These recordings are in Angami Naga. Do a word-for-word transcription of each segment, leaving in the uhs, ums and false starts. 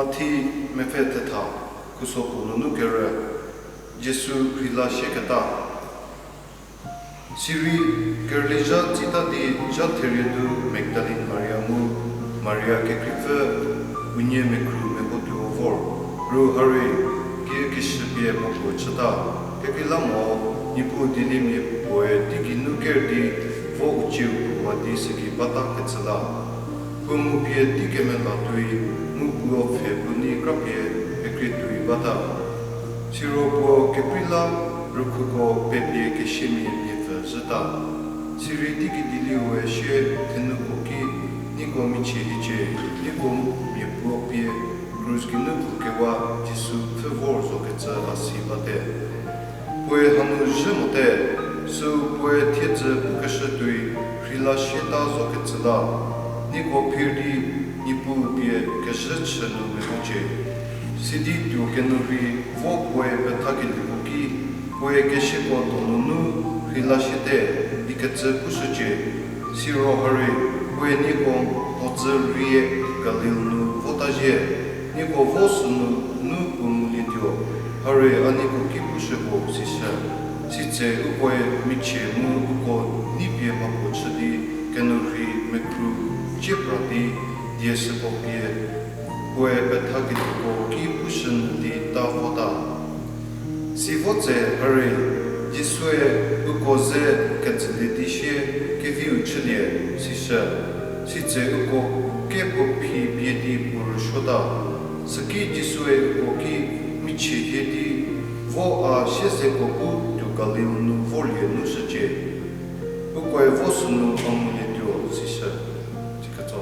Mathi mepfü thetha, khuso puo nunu kerü, Jisu rheila shieketa. Sirei kerüli zha tsita di zha therie du Magdalene Maria mu Maria kekreipfü unie mekhru mehotuo vor, ru harei, ki keshüpie mhapuo chüta. Kekreilamonyü Niepuu dieliemia puoe teigei nu ker di vo u cieu puo ma di süki bata kecü la. Puo mu pie tei kemela tuoi, mu puo pfhe puo nei krapie pekrei tuoi bata. Siro puo kekreilamonyü rükhuko pepie kesiamia miapfü zhüta. Sirei teigei dielieu sie thenuko ki, nieko michie hiecie, nieko mia puo pie krus geinu pfhükewa Jisu pfhü vor zo kecü a si bate. Puoe hanu zhü mote, süu puoe thiedzü pukeshü tuoi rheila shieta zo kecü la, nieko phir di Niepuu pie kezhü chü nu mehocie. Sidi tuo kenu rhei vo puoe pethakelieko ki, puoe kesiako donunu rheila shiete ikecü pushücie. Siro harei, puoe nieko mhodzü rie Galil nu vota zhie, nieko vo sünu nu puo ngulietuo, harei a nieko ki pushüko sishü. Sitse ukoe michie mu uko neipie mhapuo chü di kenu rhei mekhru cie pra di die süko pie puoe pethakelieko ki pushü nyü di ta vota. Sivo tse harei, Jisue uko ze ketsülie di sie, keviu chülie, sishü. Sitse uko kepuo phi pie di puo rüsuota. Süki Jisue uko ki michie hie di, vo a siezeko bu tuo Galil nu vorlie nu shücie. Ukoe vo sünu a ngulietuo, sishü. Siketso.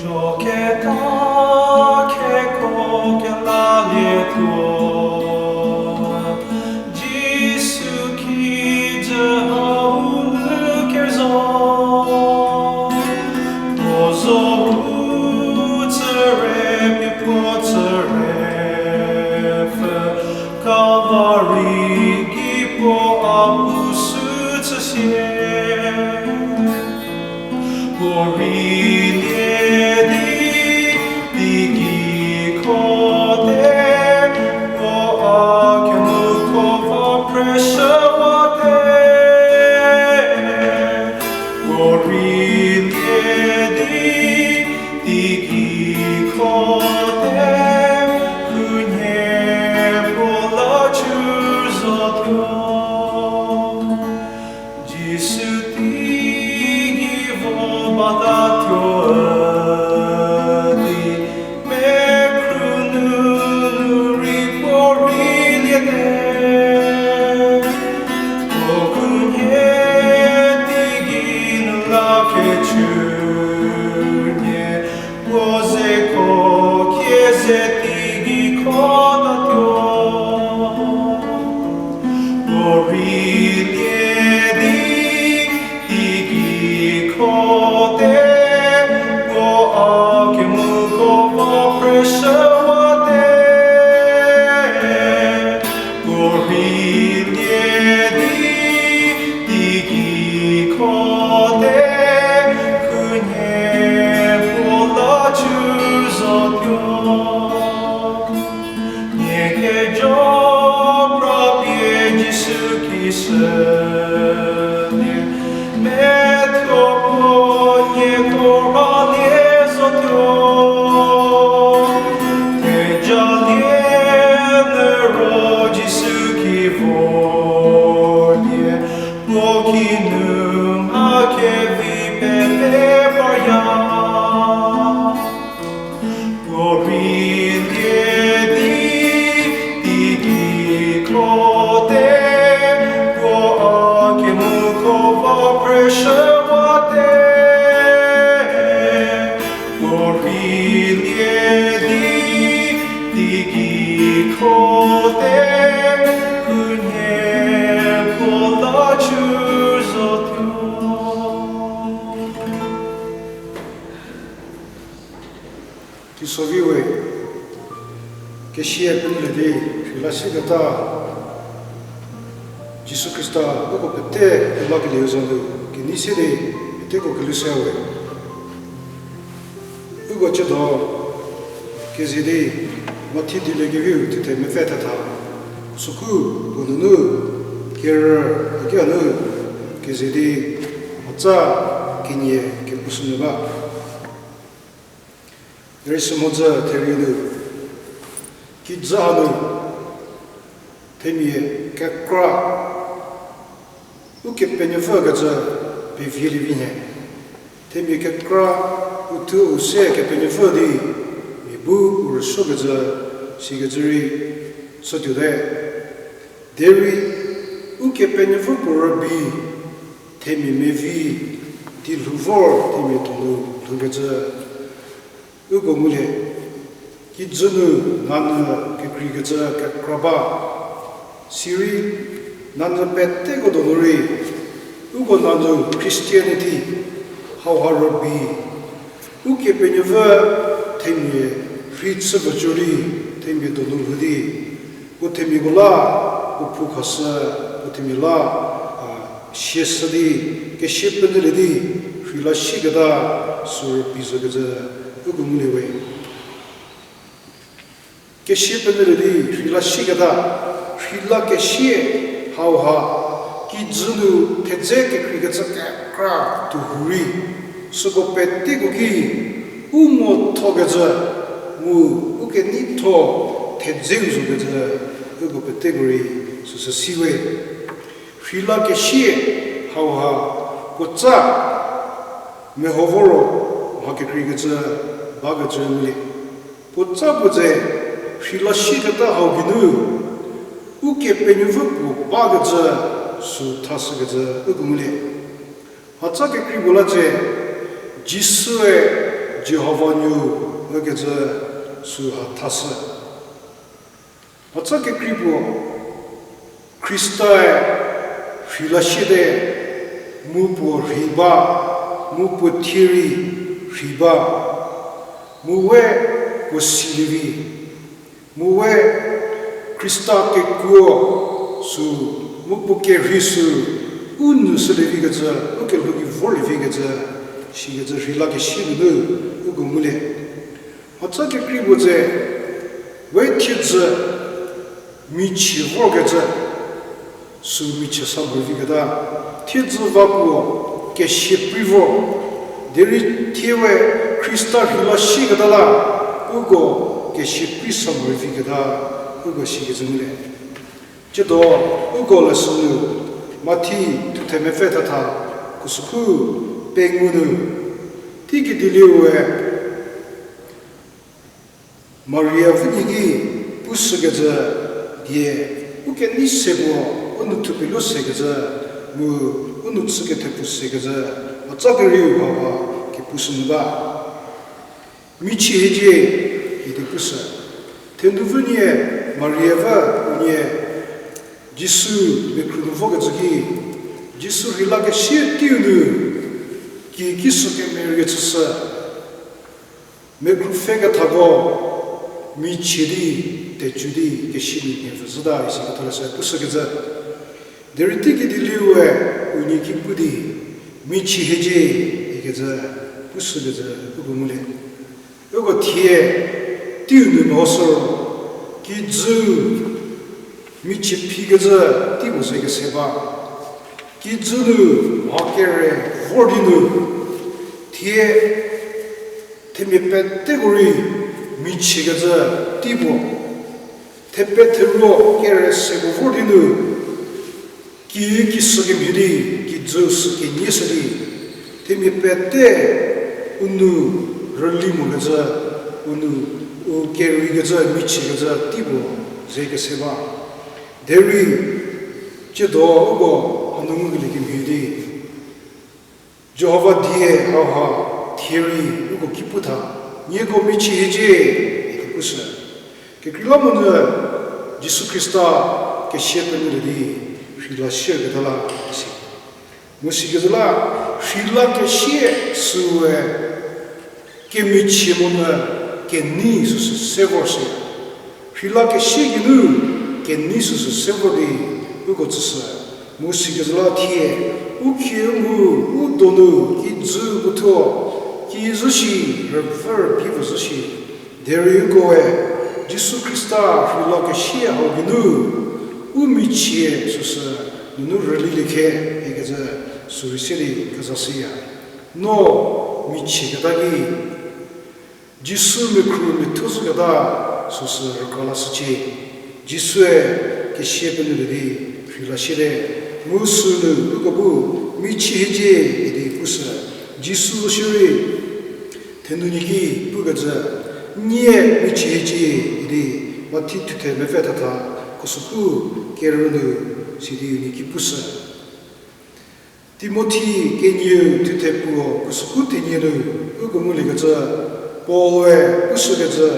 Joketa keko kelalietuo, Jisu kijü hau nu kezo. Puo zo u tsüre, mia puo tsüre pfü, Kalvari ki puo a puo sü chüsie. Puo rei lie di, teigei Methuo puo nieko ralie zotuo, thejalie nü ro Jisu ki vorlie, puo kinu mha kevi pete parya. Puo rheilie di, teigei khote, puo a kemoko va phreshüwate. Puo rheilie di, teigei khote, khunhie puo la chü zotuo. Teisovi we, kesia penuolie di, rheila sieketa, Jisu Khrista uko pete pelakelieu za nu kenei se di, peteko kelhou se we. Uko chüdo keze di, Mathi Dieliekeviu thuthe mepfü thetha, süku puo nunu, kerü, a ki a nu, keze di, mhatsa kenie kepushünyü ba. Derei sümhodzü therie nu, kijü hanu, themia kekra, Ukepenuopfü kecü pevielie vi nhie. Themia kekra, u thuo u se Kepenuopfü di, mia bu u rüsuokecü, sikecü rei, chütuote. Derei, Ukepenuopfü puo rübei, themia mevi, di lhou vor themia donu lhoukecü, uko ngulie, kijü nu nanyü kekreikecü kekra ba, sirei nanyü peteko donu rei, uko nanyü Christianity, hauha rübei, Ukepenuopfü themia rhei chü vücü di, themia donu lhou di, puo themiako la, puo phou khashü, puo themia la, a, siashü di, kesia penuolie di, rheila sieketa, sü rübei zokecü, uko ngulie we. Kesia penuolie di, rheila sieketa, rheila kesia, hauha, kijü nu thedze kekreikecü kekra tuo hurei, süko peteko ki, u mothokecü, mu u keneitho thedzeu zokecü, uko peteko rei süsü si we. Rheila kesia, hauha, puotsa, meho voro, mha kekreikecü, bakecü ngulie. Puotsa puo dze, rheila sieketa hau geinu, Ukepenuopfü puo bakecü, sü thashükecü, uko ngulie. Mhatsa kekrei puo la dze, Jisue Jihova nuo, ükecü, sü ha thashü. Mhatsa kekrei puo, Khristae rheila siete, mu puo rhei ba, mu puo thie rei rhei ba, mu we puo silie vi, mu we Khrista kekuo sü, mu puo kerhei sü, u nu shülie vikecü, u kelhou ki vorlie vikecü, sikecü rheila kesia nunu, uko ngulie. Mhatsa kekrei puo dze, we thiedzü michie vorkecü, sü michie sa moroviketa, thiedzü va puo kesia prei vor, derei thie we Khrista rheila sieketa la, uko kesia prei sa moroviketa, uko sikecü ngulie. Tsiedo, uko lesson nu, Mathi thuthe mepfü thetha, khusükhu pengou nu, teiki dieliu we, Maria vünyü ki pushükecü die, u kenei se puo, u nou thupie lo sekecü, mu u nou chü kethepu sekecü, mhatsa kerieu hauha kepushünyü ba. Michie hiecie, idi pushü. Thenupfü nie, Maria vü, unie, Jisu mekhru nu vokecü ki, Jisu rheila kesia teiu nu, ki ki sü kemerie chüshü. Mekhru pfhe kethako, michie di, tecü di, kesia nu mia pfü zhüta isi ketholeshü pushükecü. Derei teiki dieliu we, unie ki pu di, michie hiecie, ikecü, pushükecü, uko ngulie. Uko thie, teiu nu mehoshü ro, kijü, michie phikecü, tei puo ze kese ba. Kijü nu mha kere vor di nu, thie themia peteko rei michiekecü tei puo, thepetheruo kere seko vor di nu, ki kisü kemhie di, kijü sü kenie se di, themia pete u nou rüli mokecü, u nou u kereikecü, michiekecü tei puo ze kese ba. Derei, tsiedo uko hanu ngukelie kemhie di, Jihova die hauha thie rei uko ki pu tha, nieko michie hiecie idi pushü. Kekreilamonyü Jisu Khrista kesia penuolie di rheila sieketa la isi. Mu sikecü la, rheila kesia süe kemichie monyü kenei süsü se vor shie. Rheila kesia geinu kenei süsü se vor di uko tsüshü. Mu sikecü la thie, u khie u mhu, u donu, kijü puothuo, ki zhü shi, rüpfü rüpie puo zhü shi. Derei ukoe, Jisu Khrista rheila kesia hau geinu, u michie süsü nunu rülilie khe ikecü sürei se di kezashüya. No michieketa ki, Jisu mekhru methuo zhüketa süsü rükra lashücie. Jisue kesia penuolie di rheila siete, mu sünu uko bu michie hiecie idi pushü. Jisu zo shierei thenunie ki pukecü, nie michie hiecie idi Mathi thuthe mepfü thetha, khusükhu kerü nu sidi unie ki pushü. Timothi kenieu thuthe puo khusükhu thenie nu uko nguliekecü, Paul-e pushükecü,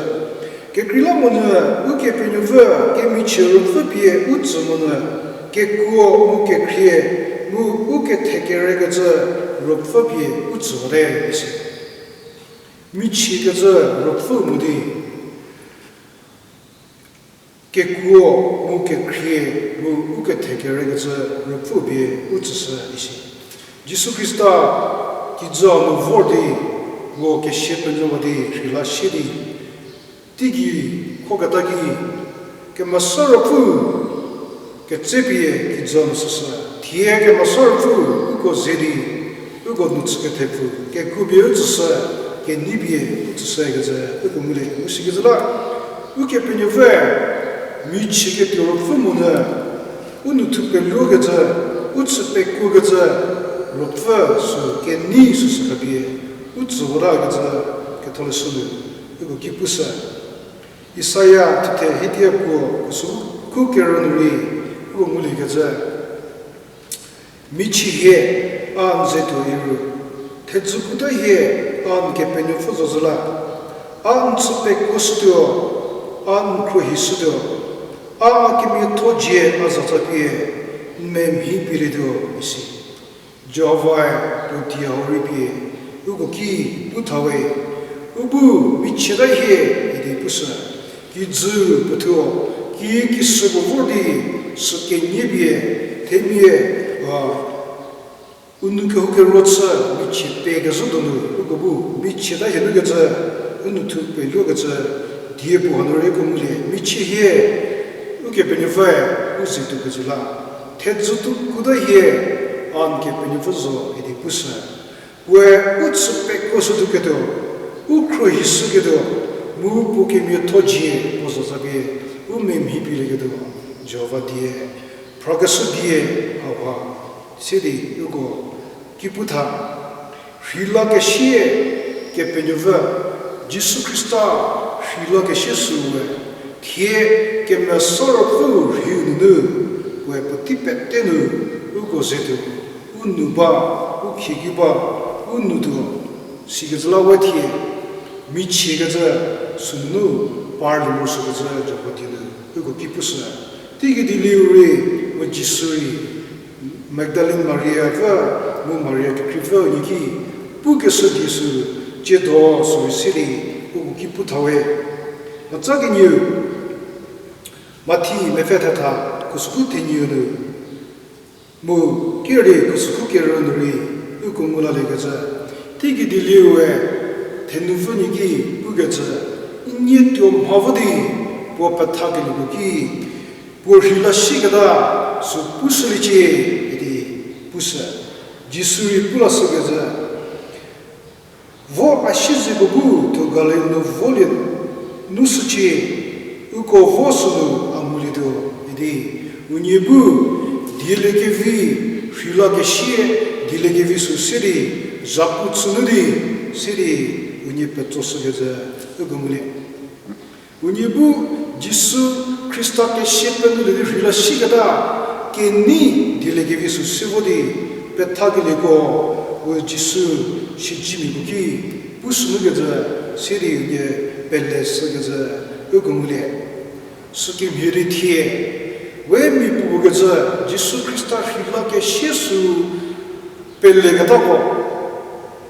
kekreilamonyü Ukepenuopfü kemichie ruopfü pie u tsü monyü, kekuo mu kekhrie, mu u kethekerekecü ruopfü pie u tsüwate isi. Michiekecü ruopfü mo di, kekuo mu kekhrie mu u kethekerekecü ruopfü pie u tsüshü isi. Jisu Khrista kijü nu vor di puo kesia penuowa di rheila sie di, teigei khoketa ki, Kemesa Ruopfü ketsepie kijü nu süshü. Thie Kemesa Ruopfü uko ze di, uko nu chükethepfu kekuo pie u tsüshü, kenei pie u tsüshü ikecü uko ngulie. Mu sikecü la, Ukepenuopfü michieketuo ruopfü monyü, u nu thu peluokecü, u chü pekuokecü ruopfü sü kenei süsü khapie u tsüwatakecü ketholeshü nu uko ki pushü. Isaia thuthe hidia puo khusükhu kerü nu rei uko nguliekecü, Michie hie, a n ze tuo iru, thedzü kuta hie, a n Kepenuopfü zozü la, a n chü pekuoshütuo, a n khruohishütuo, a kemiatho dzie a zatsa pie n memhi pielietuo isi. Jihovae puo die hau rei pie uko ki pu thawe, u bu michieta hie idi pushü. Kijü puothuo, ki kisüko vor di sü kenie pie, themia, a, u nou kehoukeruo chü michie pekezhü donu uko bu michieta hie nukecü, u nou thu peluokecü die puo hanu rei uko ngulie. Michie hie, Ukepenuopfüe u ze tuokecü la, thedzü kuta hie, a n Kepenuopfü zo idi pushü. Puoe u chü pekuoshütuoketuo, u khruohishüketuo, mu puo kemiatho dzie puo zozapie u memhi pielieketuo, Jihova die, phrakeshü die, hauha se di uko ki pu tha. Rheilakesie Kepenuopfü, Jisu Khrista rheilakesie süwe, thie Kemesa Ruopfü rheiu nunu, puoe puotei pete nu uko ze tuo, u nou ba, u khieki ba, u nou tuo, sikecü la we thie, michiekecü sünunu parlie morosuokecü Jihova die nu uko ki pushü. Teigei dieliu rei, mu Jisu rei, Magdalene Maria pfü, mu Maria kekreipfü unie ki pukeshü die sü, tsiedo sü rei se di uko ki pu thawe. Mhatsa kenieu, Mathi mepfü thetha, khusükhu thenieu nu, mu kerei khusükhu kerü nu rei uko ngu laliekecü, teigei dieliue thenupfü unie ki pukecü, nie tuo mha vo di puo pethakelieko ki puo rheilasieketa sü pushüliecie idi Pushü, Jisu rei pu lashükecü, vo a siezeko bu thuo Galil nu volie nu shücie, uko vo sünu a ngulietuo idi. Unie bu dieliekevi rheilakesie, dieliekevi sü se di, zhapu chünu di, se di, unie petsoshükecü uko ngulie. Unie bu Jisu Khrista kesia penuolie di rheila sieketa kenei dieliekevi sü se vo di pethakelieko, u Jisu siedzemiako ki pushü nukecü, se di unie pele shükecü uko ngulie. Sükemhie di thie, we mia puopuo kecü Jisu Khrista rheilakesie sü peleketako,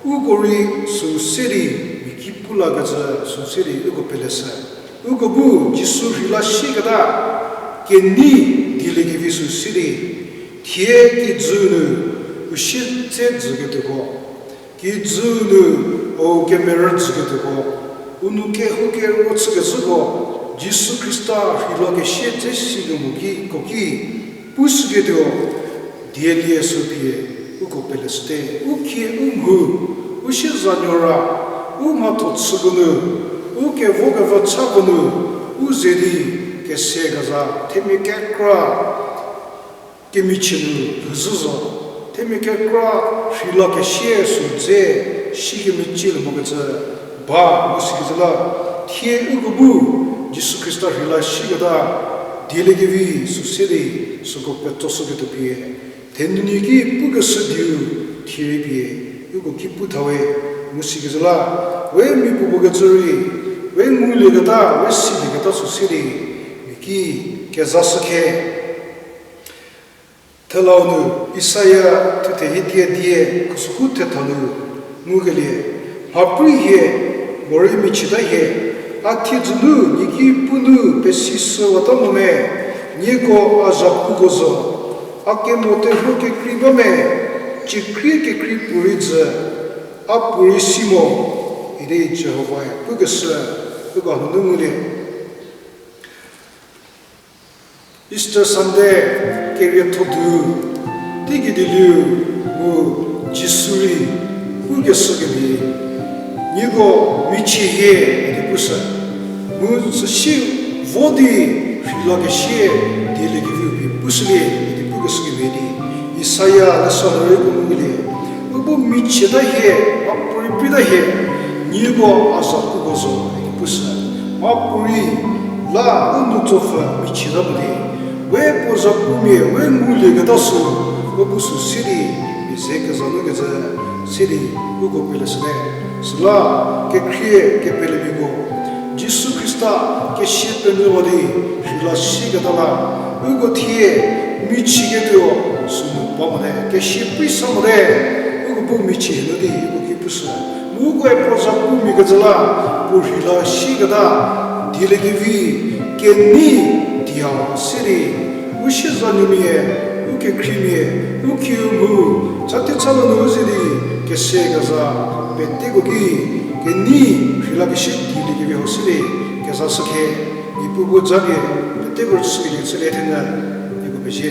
uko rei sü se di, mia ki pu lakecü sü se di uko peleshü. Uko bu Jisu rheila sieketa kenei dieliekevi sü se di, thie kijü nu u sietse jüketuoko, kijü nu u kemerü jüketuoko, u nou kehoukeruo chükezhüko, Jisu Khrista rheilakesie dze sikemo ki, ko ki pushüketuo, dielie sü pie uko peleshüte. U khie u mhu, u siezanuo ra, u mhatho chüko nu, u kevokevü chako nu, u ze di kese kezha themia kekra kemichie nu lhouzhü zo, themia kekra rheilakesie sü dze sikemecilie mokecü ba mu sikecü la, thie uko bu Jisu Khrista rheila sieketa dieliekevi sü se di süko petsoshüketuo pie, thenunyi ki pukeshü dieu thie rei pie uko ki pu thawe. Mu sikecü la, we mia puopuo kecü rei, we ngulieketa, we silieketa sü se di, mia ki kezashü khe. Thelau nu Isaia thuthe hiedia die khusükhu thetha nu ngukelie, mhaprei hie, morei michieta hie, a thiedzü nu nieki pu nu pesi shüwata mo me, nieko a zhapuko zo, a kemo terhuo kekrei ba me, ciekrie kekrei puorei jü, a puorei si mo, idi Jihovae pukeshü, uko hanunu ngulie. Easter Sunday kerietho du, teiki dieliu mu Jisu rei pukeshü kemhie, nieko michie hie idi pushü. Mu süsie vo di rheilakesie dieliekeviu pie pushülie idi pukeshü kemhie di, Isaia leshü nu rei uko ngukelie, u bu michieta hie, mhapuorei preita hie, nieko a zhapuko zo idi pushü. Mhapuorei la u nou tsopfü michieta mo di, we puo zhapumia we ngulieketa sü, we bu sü se di, mia ze kezha nukecü se di uko peleshüte. Süla kekhrie kepelemiako, Jisu Khrista kesia penuowa di rheila sieketa la, uko thie michieketuo sünu ba mote, kesia prei sa mote, uko bu michie hie nu di uko ki pushü. Mu ukoe puo zhapumia kecü la, puo rheila sieketa dieliekevi kenei diau se di, u siezanuomia, u kekhriemia, u khiu mu, chatie chalanu ze di, kese kezha, peteko ki kenei rheilakesie dieliekevi hau se di kezashü khe. Niepuu bu japie peteko chükelie chülie thenyü, nieko pezie.